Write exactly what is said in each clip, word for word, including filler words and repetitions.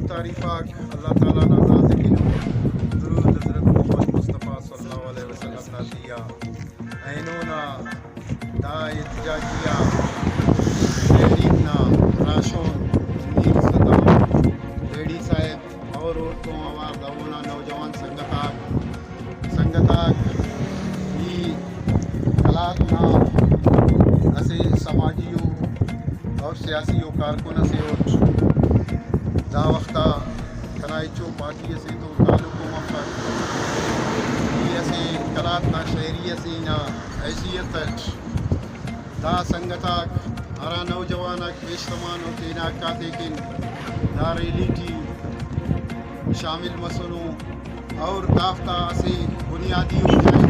تعریف آک اللہ تعالیٰ نا ذات ءِ کنو، درود حضرت محمد مصطفیٰ صلی اللہ علیہ وسلم نا زیہا۔ اینو نا دا احتجاجی آ تحریک نا راہشون میر صدام ریڈی صاحب اور اوڑتون اوار دا اونا نوجوان سنگت آک، سنگت آک، ای قلات نا اسہ سماجی و اور سیاسی و کارکن اسے اٹ۔ دا وخت آ کنا ہچو پارٹی اسے تو تعلق ہم افک۔ ای اسہ قلات نا شہری اسے نا حیثیت اٹ دا سنگت آک ہرا نوجوان آک پیش تمانو تینا حق آتے کن دا ریلی ٹی شامل مسنو اور دافتا اسہ بنیادی وجہ ءِ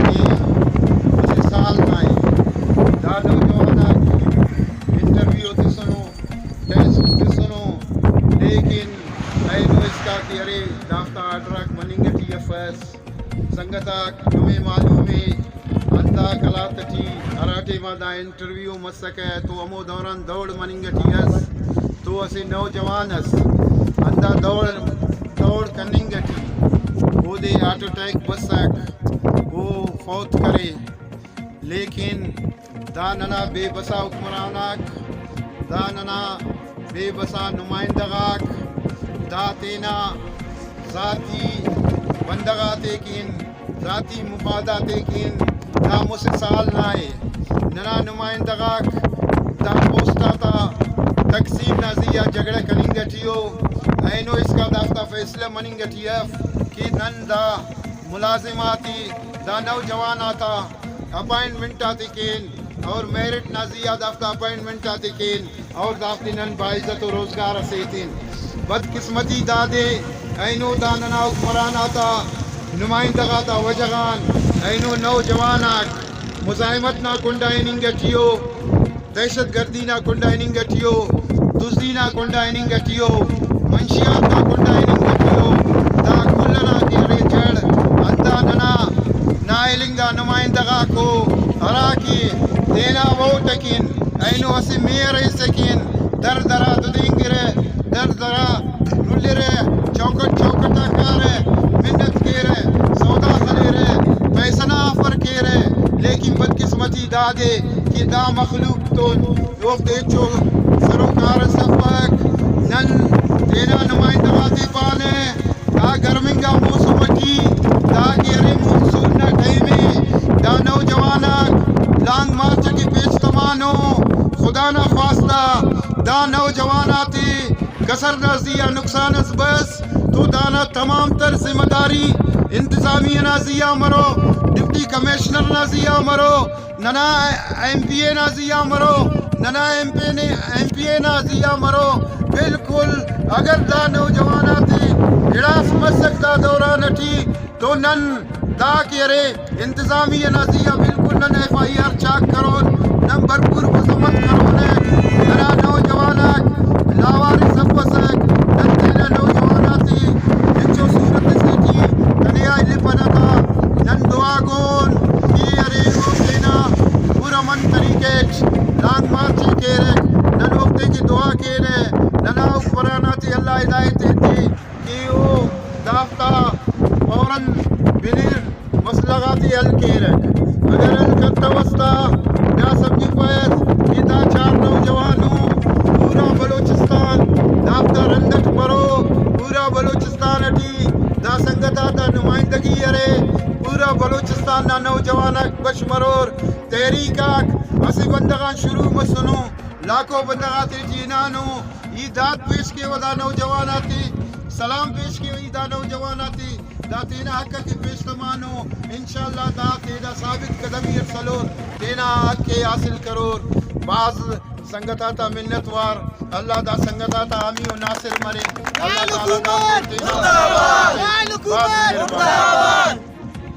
کہ اسہ سال نا ءِ دا نوجوان آک انٹرویو تسنو، ٹیسٹ تسنو، لیکن اینو اسکا کہ ارے دافتا آرڈر آک مننگ اٹی افس۔ سنگت آک، نمے معلوم ءِ، ہندا قلات ٹی ہرا ٹائما دا انٹرویو مسکہ تو ہمو دوران دوڑ مننگ ٹی ئس، تو اسہ نوجوان ئس ہندا دوڑ، دوڑ کننگ ٹی اودے ہارٹ اٹیک بسک، او فوت کرے۔ لیکن دا ننا بے بسا حکمران آک، دا ننا بے بسا نمائندہ غاک، دا تینا ذاتی بندغ آتے کن، ذاتی مفاد آتے کن دا مسہ سال نا ءِ۔ ننا نمائندہ غاک دا پوسٹ آتا تقسیم نا زیہا جھگڑہ کننگ ٹی ءُ، اینو اسکا دافتا فیصلہ مننگ ٹی اف کہ نن دا ملازم آتے، دا نوجوان آتا اپائنٹمنٹ آتے کین اور میرٹ نا زیہا دافتا اپائنٹمنٹ آتے کین اور دافتے نن باعزت و روزگار اسے ایتن۔ بدقسمتی دادے اینو دا ننا حکمران آتا نمائندہ غاتا وجہ غان اینو نوجوان آک مزاحمت نا کنڈا ہننگ ٹی ءُ، دہشت گردی نا کنڈا ہننگ ٹی ءُ، دزی نا کنڈا ہننگ ٹی ءُ، منشیات نا کنڈا ہننگ ٹی ءُ۔ دا کل ئنا کہ ارے جڑ ہندا ننا نااہل انگا نمائندہ غاکو، ہرا کہ تینا ووٹ اکن اینو اسہ میئر ایسے کن در درا ددینگرہ، در درا رلرہ، چوکٹ چوکٹ آ کارہ، منت کیرہ، سودا خلیرہ، پیسہ نا آفر کیرہ، لیکن بدقسمتی دادے کہ دا مخلوق تون اوفتے ہچو سروکار اس افک۔ نن تینا نمائندہ غاتے پانہ، دا گرم انگا موسم اٹی دا کہ ارے مونسون نا ٹائم ءِ، دا نوجوان آک لانگ مارچ اٹی پیش تمانو۔ خدا نا خواستہ دا نوجوان آتے کسر نا زیہا نقصان اس بس تو دانا تمام تر ذمہ داری انتظامیہ نا زیہا مرو، ڈپٹی کمشنر نا زیہا مرو، ننا ایم پی اے نا زیہا مرو، ننا ایم پی اے نے، ایم پی اے نا زیہا مرو۔ بالکل اگر دا نوجوان آتے گڑاس مسک دا دوران اٹی تو نن دا کہ ارے انتظامیہ نا زیہا بالکل نن ایف آئی آر چاک کرون، نن بھرپور مذمت کرون۔ ننا نوجوان آک لاوارث افسک، نن تینا نوجوان آتے ہچو صورت اسے ٹی تنیا الفنہ تا۔ نن دعا گون کہ ارے او تینا پرامن طریقہ اٹ لانگ مارچ ءِ کیرک، نن اوفتے کہ دعا کینہ، ننا حکمران آتے اللہ ہدایت ایتے کہ او دافتا فوراً بنیر مسئلہ غاتے حل کیرک۔ اگر حل کتوس تا دا سمجھفس کہ دا چار نوجوان ءُ پورا بلوچستان دافتا رند اٹ مرو، پورا بلوچستان اٹی دا سنگت آتا نمائندگی ارے، پورا بلوچستان نا نوجوان آک بش مرور، تحریک آک اسہ بندغ آن شروع مسنو، لاکھوں بندغ آتے ٹی ہنانو۔ ای داد پیش کیوہ دا نوجوان آتے، سلام پیش کیوہ ای دا نوجوان آتے، دا تینا حق اکن پیش تمانو۔ انشاءاللہ دا تینا ثابت قدمی اٹ سلور، تینا حق ءِ حاصل کرور۔ بھاز سنگت آتا منت وار، اللہ دا سنگت آتا حامی و ناصر مرے۔ اللہ تعالیٰ دا تینا بھاز مہربان۔